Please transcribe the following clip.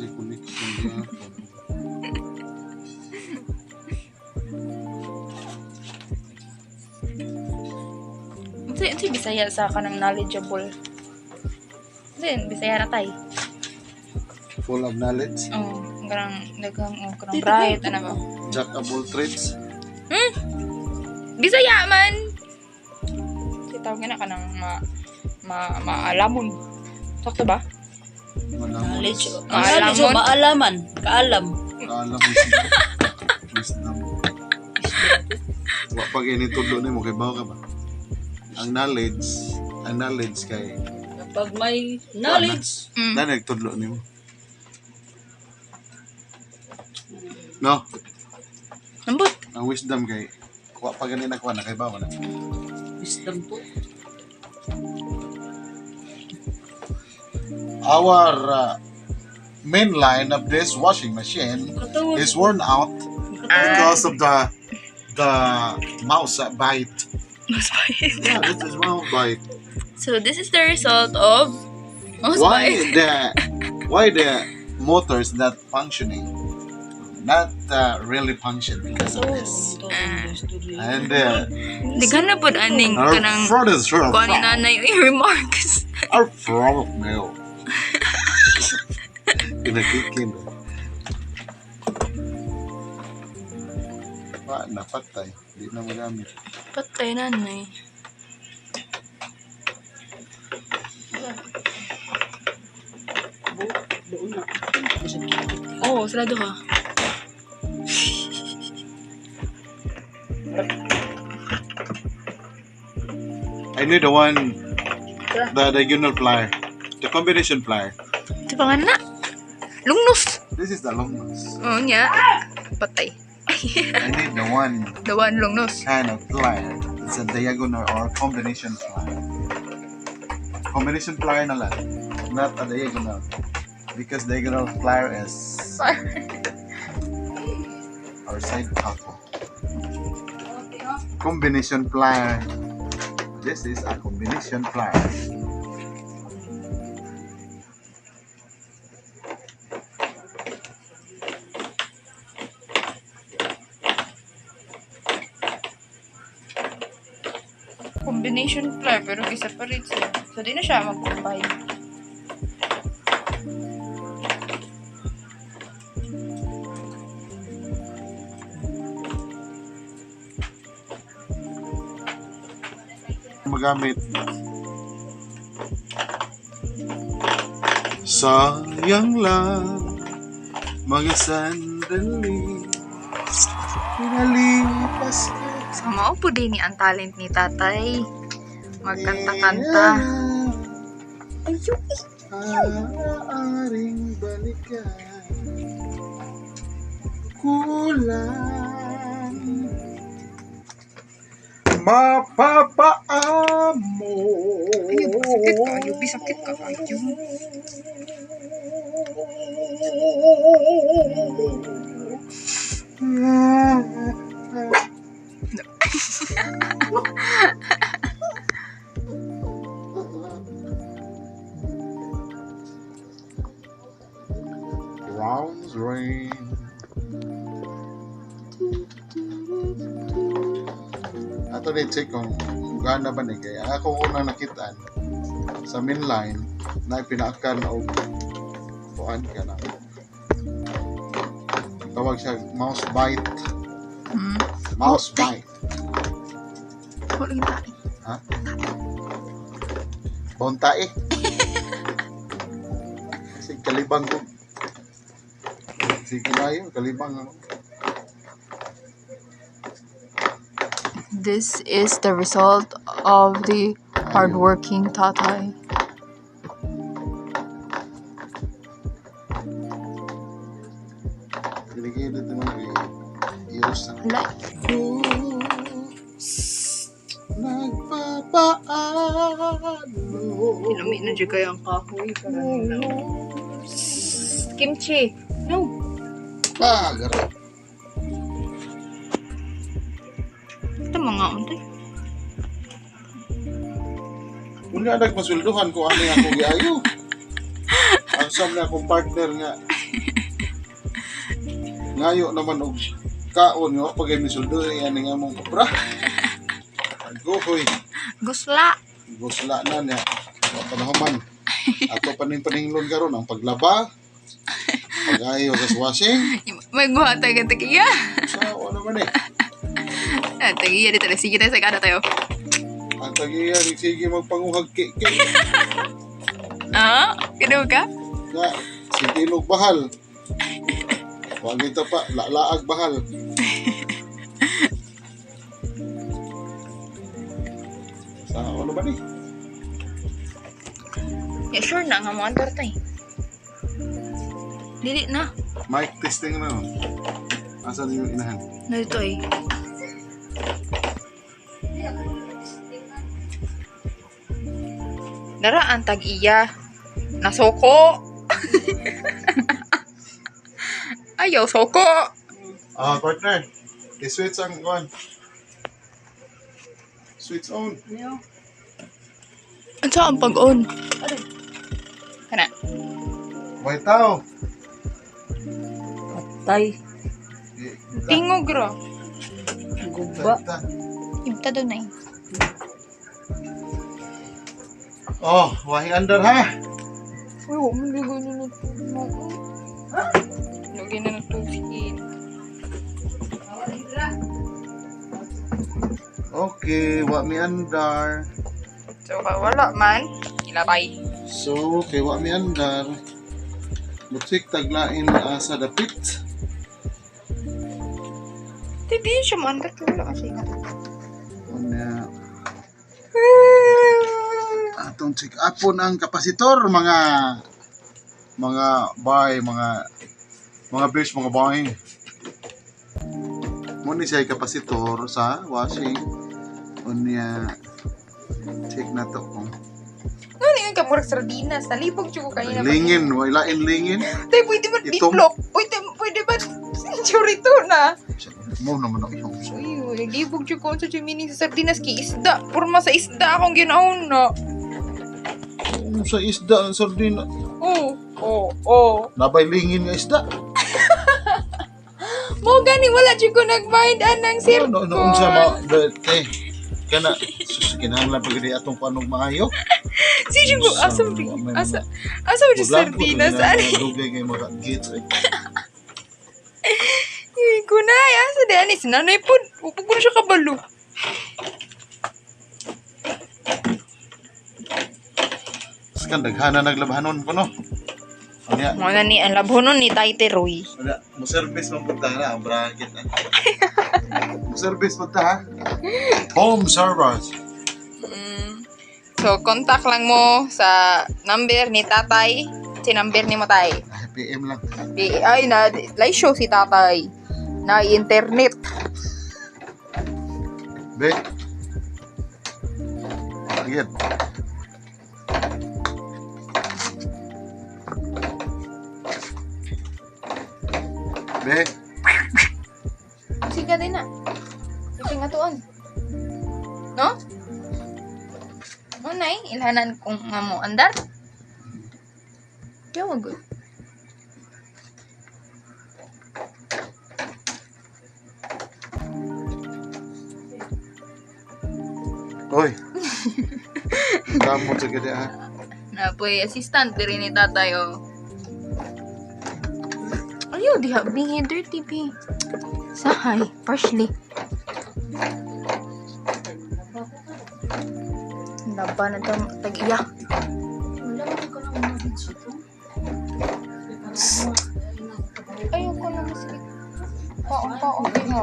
Sa connection gyapon. Unsa Bisaya sa kanang knowledgeable? Unsa yun? Bisaya na tay. Full of knowledge. Oh, ang kanang daghang, oh, kanang bright ano ba? Jack of all trades. Bisaya man. Kasi tawag nga na kanang ma ma maalamon. Sakto ba? Malamon. Knowledge. Maalaman. Knowledge o maalaman. Kaalam. Kaalam wisdom. Wa pag ini tudlo nimo kay bawo ka ba? Ang knowledge kay Kapag may knowledge, na nagtudlo nimo. No, Lambot. ang wisdom kay wa pa gani na kuha na kay bawo na. Wisdom po. Our main line of this washing machine Katawag. is worn out because of the mouse bite. Mouse bite. Yeah, this is mouse bite. So this is the result of mouse Why bite. the motor is not functioning? Not really function because of this. And Di ka na pod aning our kanang fraud is sure kuha ni nanay uy, remarks. our fraud of milk. Pinakikin. Wa napatay. Di na magamit. Patay, nanay. Doon na. Oo, oh, sarado ka. I need the one, the diagonal plier, the combination plier. Ito pa nga na. Long nose. This is the long nose. Oo niya. Patay. I need the one The one long nose. kind of plier. It's a diagonal or combination plier. Combination plier na lang, not a diagonal. Because diagonal plier is our side taco. Combination plier. This is a combination plier. Combination plier pero giseparate siya. So di na siya mag-combine. Magamit. Sayang lang mga sandali, pinalipas ka. So mao po din ni ang talent ni tatay. Magkanta-kanta. Ayun. Maaaring balikan. Kulang Mapapaamo. Ayun, sakit ka. Ayun, sakit ka. Ayun. Rounds rain. Ato ni check kung gaano ba ni kay ako unang nakitaan sa main line na pinaakan og kuan ka na. Tawag siya mouse bite. Mouse bite. Wala yung tae. Ha? Bontae. Kasi kalibang ko. Sige na yun, kalibang ano. This is the result of the hardworking tatay. Binigay dito mga iyos na. Wala. Nagpapaano. Kinumi na dyan kayo ang kahoy para nila. Kimchi. No. Ah, garo. Ito mga untay. Unya nagmasweldohan ko ani ako giayo. Ang sam na akong partner nga. Ngayo naman og kaon nga pag ay misuldo yan ang among obra. Agohoy, Gusla. gusla na niya. Wa pa nahuman. Ato pa ning paninglon karon ang paglaba. Pag-ayo sa washing. May guha tayo tagiya. Sa wala man eh. Ah, tagiya dito. Sige tayo sa kada tayo. Ang tagiya sige magpanguhag kiki. Ah, kino ka? Na sige ilog bahal. Wag ito pa, lalaag bahal. Sa ano ba ni? Yeah, sure na nga mo andar tay. Dili na. Mic testing na no. Asan yung inahan? Nalito eh. Dara ang tag-iya. Nasoko. Ayaw, soko. Ah, partner. I-switch ang one. Switch on. Ano? Ano ang pag-on? Kana. May tao. Patay. Tingog ro. Guba. Ibta daw na eh. Oh, wahi under ha. Uy, huwag mo ligay na natulog. Lagay na natulog. Okay, wa mi andar. So, wala man. Ilabay. So, okay, wa mi andar. Mutsik taglain sa dapit. Hindi siya man. Wala kasi nga. Unya atong check upon ang kapasitor mga bay, mga besh, mga bay. Mo ni siya kapasitor sa washing. Unya check na to kung Ano yung kamurag sardinas? Nalibog siya ko kanina. lingin, wala lingin. Tay, pwede ba Itong- bitlok? Pwede ba century to na? Mo naman ang iyong. Uy, uy, nalibog siya ko sa meaning sa sardinas kay isda. Purma sa isda akong ginaon na. Kung sa isda ang sardina. Oh. Nabay lingin nga isda. Mo gani wala siya ko nag-mind anang sirkon. No, no, unsa ma eh kana sus kinahanglan pag di atong panog maayo. Si siya ko asa asa asa mo siya sardinas ani. Dugay kay mga gits eh. Uy, kunay asa di ani sinanay pud. Upog ko na siya kabalo. Skan daghana naglabahanon ko no. Unya, Mo na ni ang labhonon ni Tay Roy. wala mo service man punta na ang bracket. Ah. Mo service punta ha. Home service. So, contact lang mo sa number ni tatay. Si number ni mo tay. Ay, PM lang. Di, ay, na, live show si tatay. Na internet. Be. Agad. Be. Sige din na. Sige nga tuon. No? Mo nay, ilhanan kung nga mo andar. Kaya wag. Oy. Kamot sa gede ha. Na po'y assistant diri ni tatay oh. Ayaw diha bingi dirty bi. Sahay, partially. Laba na to tag-iya. Wala man ko ng mga video ko. Ayaw ko na masakit. Paong paong diha.